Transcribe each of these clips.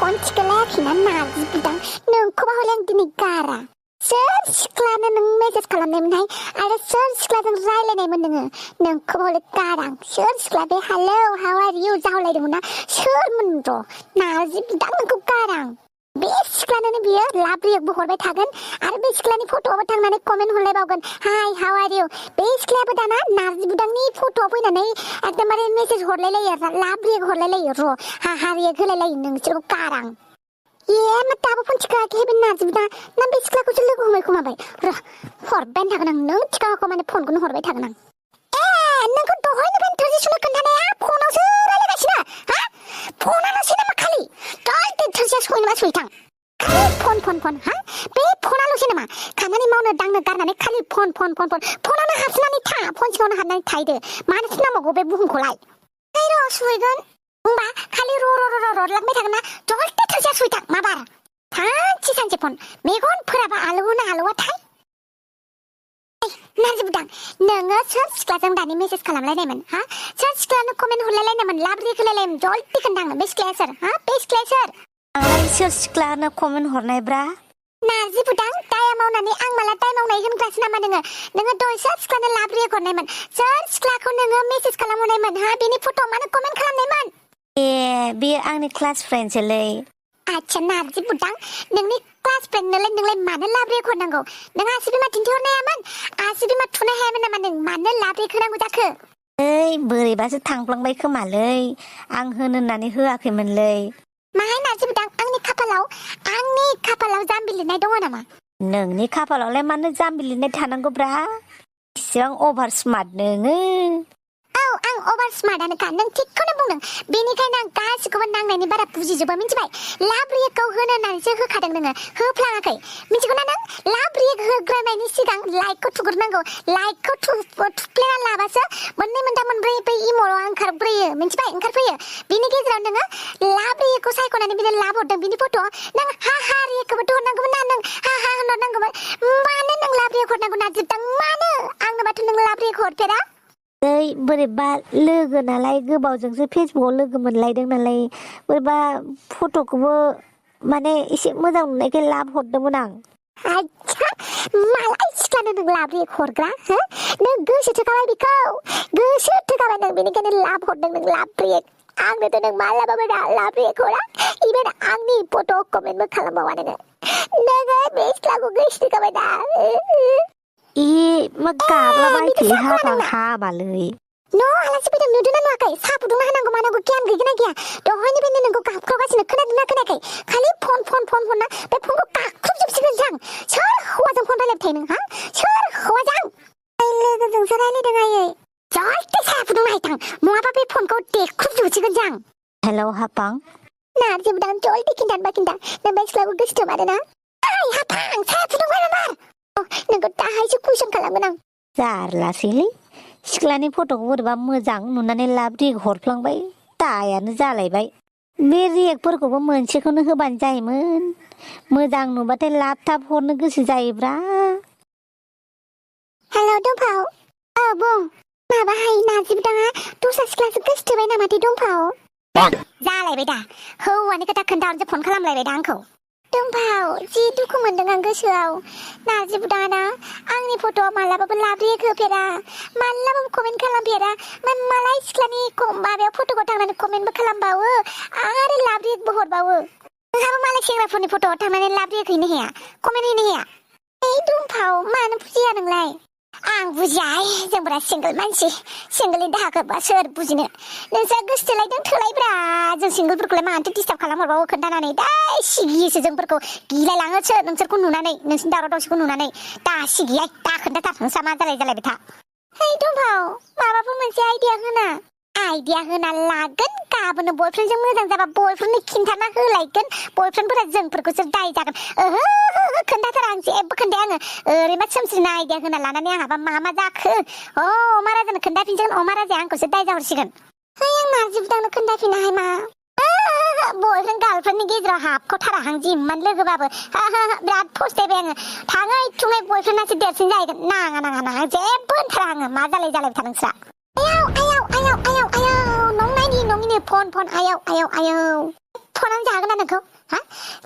phone थिखोलायाखैना नारजि बुदां नोंखौबा हले आं दिनै गारा सोर सिख्लानो नों मेसेज खालामनायमोनहाय आरो सोर सिख्लाजों रायलायनायमोन नोंखौबा हले गारा सोर सिख्ला बे हेलौ हाउ आर इउ जाहलायदोंमोन ना सोरमोन र' नारजि बुदां नोंखौ गारा बे सिख्लानो बियो लाभ रिएक्टबो हरबाय थागोन आरो बे सिख्लानि फट'आवबो थांनानै comment हरलायबावगोन hi how R U बे सिख्लायाबो दाना नारजि बुदांनि फट'आव फैनानै एकदमबारे मेसेज हरलायलायो लाभ रिएक्ट हरलायलायो र' हा रिएक्ट होलायलायो नोंसोरखौ गारां मा दाबो फन थिखाङाखै बे नारजि बुदां ना बे सिख्लाखौसो लोगो हमबाय खोमाबाय र' हरबायानो थागोन आं नों थिखाङाखौ माने फनखौनो हरबाय थागोन आं नोंखौ दहायनिफ्रायनो थोरसि सुनो खोन्थानाया फनावसो रायलायगासिनो हा फनाल'सै नामा खालि थोरसिया सुहैनोबा सुहैथां खालि फन हा बे फनाल'सै नामा खामानि मावनो दांनो गारनानै खालि फन फनावनो हाबनानै था फन सिङावनो हाबनानै थाहैदो मानोथो नांबावगौ बे बुहुमखौलाय र' सुहैगोन बुंबा खालि र' लांबाय थागोन ना जलते थोरसिया सुहैथां माबार सानसे फन मेगनफोराबा आलौवोना आलौवाथाय नारजि बुदां नोङो सोर सिख्लाजों दानि मेसेज खालामलायनायमोन हा सोर सिख्लानो कमेन्ट हरलायलायनायमोन लाभ रिएक्ट होलायलायमोन जलते खोन्थाङो बे सिख्लाया सोर हा बे सिख्लाया सोर सोर सिख्लानो कमेन्ट हरनायब्रा नारजि बुदां दाया मावनानै आं माला दाय मावनाय होनग्रासो नामा नोङो दहाय सोर सिख्लानो लाभ रिएक्ट हरनायमोन सोर सिख्लाखौ नोङो मेसेज खालामहरनायमोन हा बेनि फट' मानो कमेन्ट खालामनायमोन बेयो आंनि क्लास फ्रेन्डसोलै आच्छा नारजि बुदां नोंनि क्लास फ्रेन्डनोलाय मानो लाभ रिएक्ट हरनांगौ नों आसि बिमा दिन्थिहरनो हायामोन आसि बिमा थुनो हायामोन नामा नों मानो लाभ रिएक्ट होनांगौ जाखो बोरैबासो थांफ्लांबाय खोमालै आं होनो होननानै होआखैमोनलै माहाय नारजि बुदां आंनि खाफालाव जाम्बि लिरनाय दङ नामा नोंनि खाफालावलाय मानो जाम्बि लिरनाय थानांगौब्रा इसेबां अभार स्मार्ट नोङो आं अभार स्मार्टानोखा नों थिगखौनो बुंदों बेनिखायनो आं गासिखौबो नांनायनि बारा बुजिजोबा मिथिबाय लाभ रिएक्टखौ होनो होननानैसो होखादों नोङो होफ्लाङाखै मिथिगौना नों लाभ रिएक्ट होग्रोनायनि सिगां लाइकखौ थुग्रोनांगौ लाइकखौ थुफ्लेना लाबासो मोननै मोनथाम मोनब्रै बै इम'आ ओंखारफैयो बिनि गेजेराव नोङो लाभ रिएक्टखौ सायख'नानै बिनो लाभ हरदों बिनि फट' नों हा रिएक्टखौबोथ' हरनांगौमोन ना नों हा होनहरनांगौमोन मानो नों लाभ रिएक्ट हरनांगौ नारजिबदां मानो आंनोबाथ' नों लाभ रिएक्ट हरफेरा बोरैबा लोगो नालाय गोबावजोंसो फेसबुकआव लोगो मोनलायदों नालाय बोरैबा फट'खौबो माने एसे मोजां नुनायखाय लाभ हरदोंमोन आं आच्छा मालाय सिख्लानो नों लाभ रिएक्ट हरग्रा हो नों गोसो थोखाबाय नों बेनिखायनो लाभ हरदों नों लाभ रिएक्ट आंनोथ' नों मालाबाबो लाभ रिएक्ट हरा इभेन आंनि फट' कमेन्टबो खालामबावा नोङो बे सिख्लाखौ गोसो थोखाबाय दा मा गारलाबायखोलै हाबालै आलासि फैदों नुदोंना नुवाखै साहा फुदुंना होनांगौ मानांगौ गियान गैगोना गैया दहायनिफ्रायनो नोंखौ गाबख्रावगासिनो खोनादोंना खोनायाखै खालि फन ना बे फनखौ गाख्रुबजोबसिगोन जां सोर हौवाजों फन रायलायबाय थायो नों हा सोर हौवाजों लोगोजोंसो रायलायदों आयै जलते साहा फुदुंना हैथां नङाबा बे फनखौ देख्रुबजोबसिगोन जां हेलौ हापां नारजि बुदां जलते खिन्था नों बे सिख्लाखौ गोसो थोमारोना हापां साहा फुदुंबाय नामा नोंखौ दाहायसो कुइसन खालामगोन आं जारलासैलै सिख्लानि फट'खौ बोरैबा मोजां नुनानै लाभ रिएक्ट हरफ्लांबाय दायानो जालायबाय बे रिएक्टफोरखौबो मोनसेखौनो होबानो जायोमोन मोजां नुबाथाय लाभ थाब हरनो गोसो जायोब्रा हेलौ दंफाव बुं माबाहाय नारजि बुदाङा दस्रा सिख्लासो गोसो थोबाय नामाथाय दंफाव जालायबाय दा हौवानि खोथा खोन्थाहरनोसो फन खालामलायबाय दा आंखौ दंफाव जि दुखु मोनदों आं गोसोआव नारजि बुदाङा आंनि फट'आव मालाबाबो लाभ रिएक्ट होफेरा मालाबाबो कमेन्ट खालामफेरा मालाय सिख्लानि माबायाव फट'खौ थांनानै कमेन्टबो खालामबावो आरो लाभ रिएक्टबो हरबावो नोंहाबो मालाय सेंग्राफोरनि फट'आव थांनानै लाभ रिएक्ट हैनो हाया कमेन्ट हैनो हाया दंफाव मानो बुजिया नोंलाय आं बुजियाहाय जोंफोरा सिंगोल मानसि सिंगोलनि दाहाखौबा सोर बुजिनो नोंसोर गोसो थोलायदों थोलायब्रा जों सिंगोलफोरखौलाय मानोथो डिस्टार्ब खालामहरबावो खोन्थानानै दा सिगियोसो जोंफोरखौ गिलायलाङोसो नोंसोरखौ नुनानै नोंसिनि दावराव दावसिखौ नुनानै दा सिगिया दा खोन्थाथार नोंस्रा मा जालायबाय था दंफाव माबाफोर मोनसे आइडिया होना लागोन गाबोनो बयफ्रेन्डजों मोजां जाबा बयफ्रेन्डनो खिन्थाना होलायगोन बयफ्रेन्डफोरा जोंफोरखौसो दाय जागोन खोन्थाथार आं जेबो खोन्थाया आङो ओरैनो सोमस्रिना आइडिया होना लानानै आंहाबा मा जाखो अमा राजानो खोन्थाफिनसिगोन अमा राजाया आंखौसो दाय जाहरसिगोन आं नारजि बुदांनो खोन्थाफिनाहाय मा बयफ्रेन्ड गार्लफ्रेन्डनि गेजेराव हाबख'थाराहां जिमान लोगोबाबो बिराद फस्थायबाय आङो थाङै थुङै बयफ्रेन्डआसो देरसिन जाहैगोन नाङा जेबो होनथारा आङो मा जालायबाय था नोंस्रा आयाव नंनायनि फन आयाव फनानो जागोन ना नोंखौ हा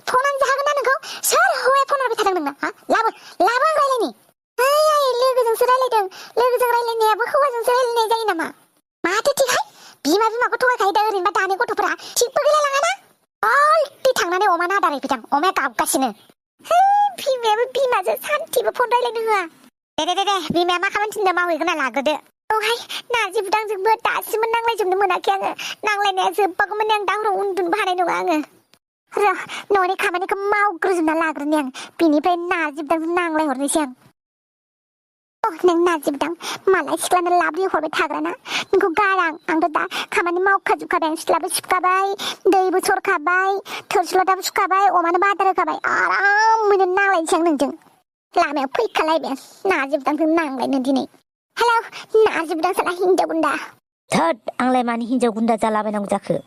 फनानो जागोन ना नोंखौ सोर हौवाया फन हरबाय थादों नोंनो हा लाबो आं रायलायनि ओइ लोगोजोंसो रायलायदों लोगोजों रायलायनायाबो हौवाजोंसो रायलायनाय जायो नामा माथो थिगहाय बिमाखौ थगायखायो दा ओरैनोबा दानि गथ'फोरा थिगबो गैलायलाङाना अलटि थांनानै अमानो आदार हैफैदां अमाया गाबगासिनो बिमायाबो बिमाजों सान्थिबो फन रायलायनो होआ दे बिमाया मा खालामनो थिनदों मावहैगोना लाग्रोदो औहाय नारजि बुदांजोंबो दासिमबो नांलायजोबनो मोनाखै आङो नांलायनाया जोब्बागौमानि आं दा हराव उन्दुनोबो हानाय नङा आङो र' न'नि खामानिखौ मावग्रोजोबना लाग्रोनि आं बिनिफ्राय नारजि बुदांजों नांलायहरनोसै आं नों नारजि बुदां मालाय सिख्लानो लाबोयो हरबाय थाग्राना नोंखौ गारा आंथ' दा खामानि मावखाजोबखाबाय आं सिथ्लाबो सिबखाबाय दैबो सरखाबाय थोरसि लथाबो सुखाबाय अमानोबो आदार होखाबाय आरामैनो नांलायनोसै आं नोंजों लामायाव फैखालायबाय नारजि बुदांजों नांलायनो दिनै हेलौ नारजि बुदां साला हिनजाव गुन्दा थोद आंलाय मानि हिनजाव गुन्दा जालाबायनांगौ जाखो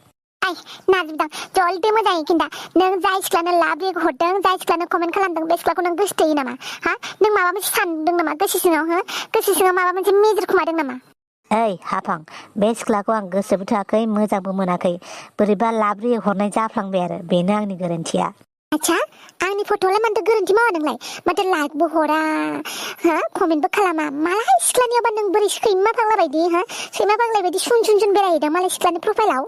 नारजि बुदां जलदि मोजाङै खिन्था नों जाय सिख्लानो लाभ हरदों जाय सिख्लानो कमेन्ट खालामदों बे सिख्लाखौ नों गोसोथोयो नामा हा नों माबा मोनसे सानदों नामा गोसो सिङाव माबा मोनसे मेजर खुमादों नामा ओइ हाफां बे सिख्लाखौ आं गोसोबो थोआखै मोजांबो मोनाखै बोरैबा लाब्रि हरनाय जाफ्लांबाय आरो बेनो आंनि गोरोन्थिया आच्छा आंनि फट'आवलाय मानोथो गोरोन्थि मावा नोंलाय माथो लाइकबो हरा हा कमेन्टबो खालामा मालाय सिख्लानियावबा नों बोरै सैमा फाग्ला बायदि हा सैमा फाग्ला बायदि सुन बेरायहैदों मालाय सिख्लानि प्रफाइलाव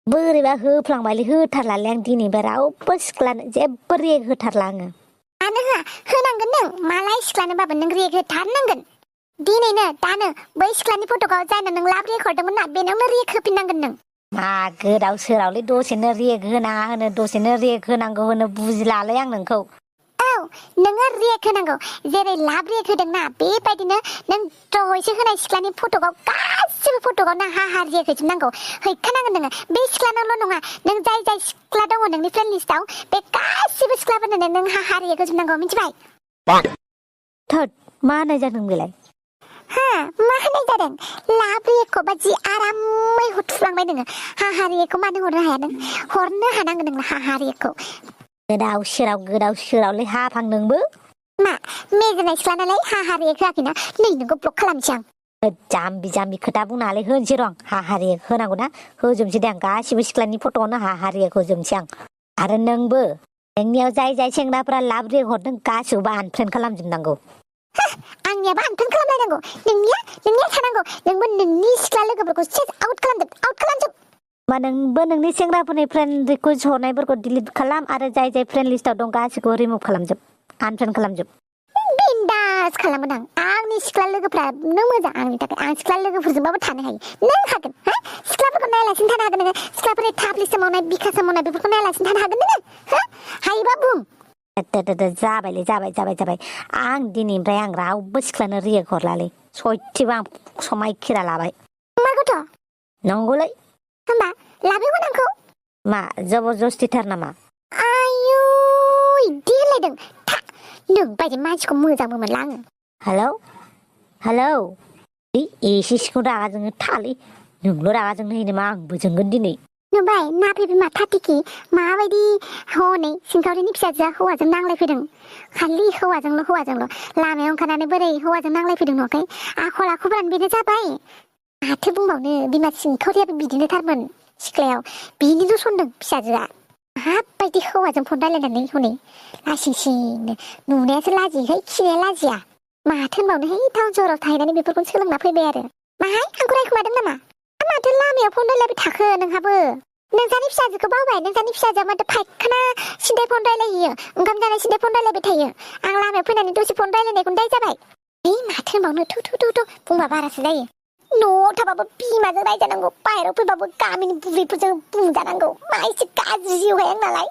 बोरैबा होफ्लांबायलै होथारलालै आं दिनैबा रावबो सिख्लानो जेबो रेग होथारला आङो मानो होआ होनांगोन नों मालाय सिख्लानोबाबो नों रेग होथारनांगोन दिनैनो दानो बै सिख्लानि फट'खौ जायनो नों लाब रेग हरदोंमोन ना बेनावनो रेग होफिननांगोन नों मा गोदाव सोरावलै दसेनो रेग होनाङा होनो दसेनो रेग होनांगौ होनो बुजिलालै आं नोंखौ औ नोङो रेग होनांगौ जेरै लाब रेग होदोंना बेबायदिनो नों दहायसो होनाय सिख्लानि फट'खौ गासिबो फट'खौ नों हा रेग होजोबनांगौ हैखानांगोन नोङो बे सिख्लानावल' नङा नों जाय सिख्ला दङ नोंनि फ्रेन्ड लिस्टआव बे गासिबो सिख्लाफोरनो नों हा रेग होजोबनांगौ मिथिबाय थोद मा होनाय जादों बेलाय मा होनाय जादों लाब रेगखौ बादि आरामै हरथुफ्लांबाय नोङो हा रेगखौ मानो हरनो हाया नों हरनो हानांगोन नों हा रेगखौ गोदाव सोरावलै हाफां नोंबो मा मेजेनाय सिख्ला नालाय हा रेग होआखैना नै नोंखौ ब्लक खालामसै आं जाम्बि खोथा बुंनानै होनोसै र' आं हा रेग होनांगौ ना होजोबनोसै दे आं गासिबो सिख्लानि फट'आवनो हा रेग होजोबनोसै आं आरो नोंबो नोंनियाव जाय सेंग्राफोरा लाब रेग हरदों गासिबो आनफ्रेन्ड खालामजोबनांगौ आंनियाबो आनफ्रेन्ड खालामलायनांगौ नोंनिया थानांगौ नोंबो नोंनि सिख्ला लोगोफोरखौ सेस आउट खालामजोब मा नोंबो नोंनि सेंग्राफोरनि फ्रेन्ड रिकुवेस्ट हरनायफोरखौ डिलिट खालाम आरो जाय फ्रेन्ड लिस्टआव दं गासिखौबो रिमुभ खालामजोब आनफ्रेन्ड खालामजोब बिन्दास खालामगोन आंनि सिख्ला लोगोफ्रानो मोजां आंनि थाखाय आं सिख्ला लोगोफोरजोंबाबो थानो हायो नों हागोन हा सिख्लाफोरखौ नायालासिनो थानो हागोन नोङो सिख्लाफोरनि थाब लिस्टआव मावनाय बिकासाव मावनाय बेफोरखौ नायालासिनो थानो हागोन नोङो हा हायोबा बुं जाबायलै जाबाय आं दिनैनिफ्राय आं रावबो सिख्लानो रेग हरलालै सयथिबो आं समायखिरा लाबाय मा गथ' नंगौलै होमबा लाबोगोन आंखौ मा जबरदस्तिथार नामा आयु इदि होनलायदों नों बायदि मानसिखौ मोजांबो मोनला आङो हेलौ एसे सिखौ रागा जोंनो थालै नोंल' रागा जोंनो होयो नामा आंबो जोंगोन दिनै नुबाय नाफे बिमा थाथिखि माबायदि हनै सिंखावरिनि फिसाजोआ हौवाजों नांलायफैदों खालि हौवाजोंल' लामायाव ओंखारनानै बोरै हौवाजों नांलायफैदों न'खाय आखल आखुफ्रानो बेनो जाबाय माथो बुंबावनो बिमा सिंखावरियाबो बिदिनोथारमोन सिख्लायाव बिनिनो सनदों फिसाजोआ माबायदि हौवाजों फन रायलायनानै हनै लासिंसिंनो नुनायासो लाजियोहाय खिनाया लाजिया माथो होनबावनोहाय टाउन सहराव थाहैनानै बेफोरखौनो सोलोंना फैबाय आरो माहाय आंखौ रायखुमादों नामा माथो लामायाव फन रायलायबाय थाखो नोंहाबो नोंसानि फिसाजोखौ बावबाय नोंसानि फिसाजोआ माथो फायखाना सिन्थाय फन रायलायहैयो ओंखाम जानाय सिन्थाय फन रायलायबाय थायो आं लामायाव फैनानै दसे फन रायलायनायखौनो दाय जाबाय माथो होनबावनो थु बुंबा बारासो जायो न'आव थाबाबो बिमाजों रायजानांगौ बाहेराव फैबाबो गामिनि बुरैफोरजों बुंजानांगौ मा एसे गाज्रि जिउहाय आंनालाय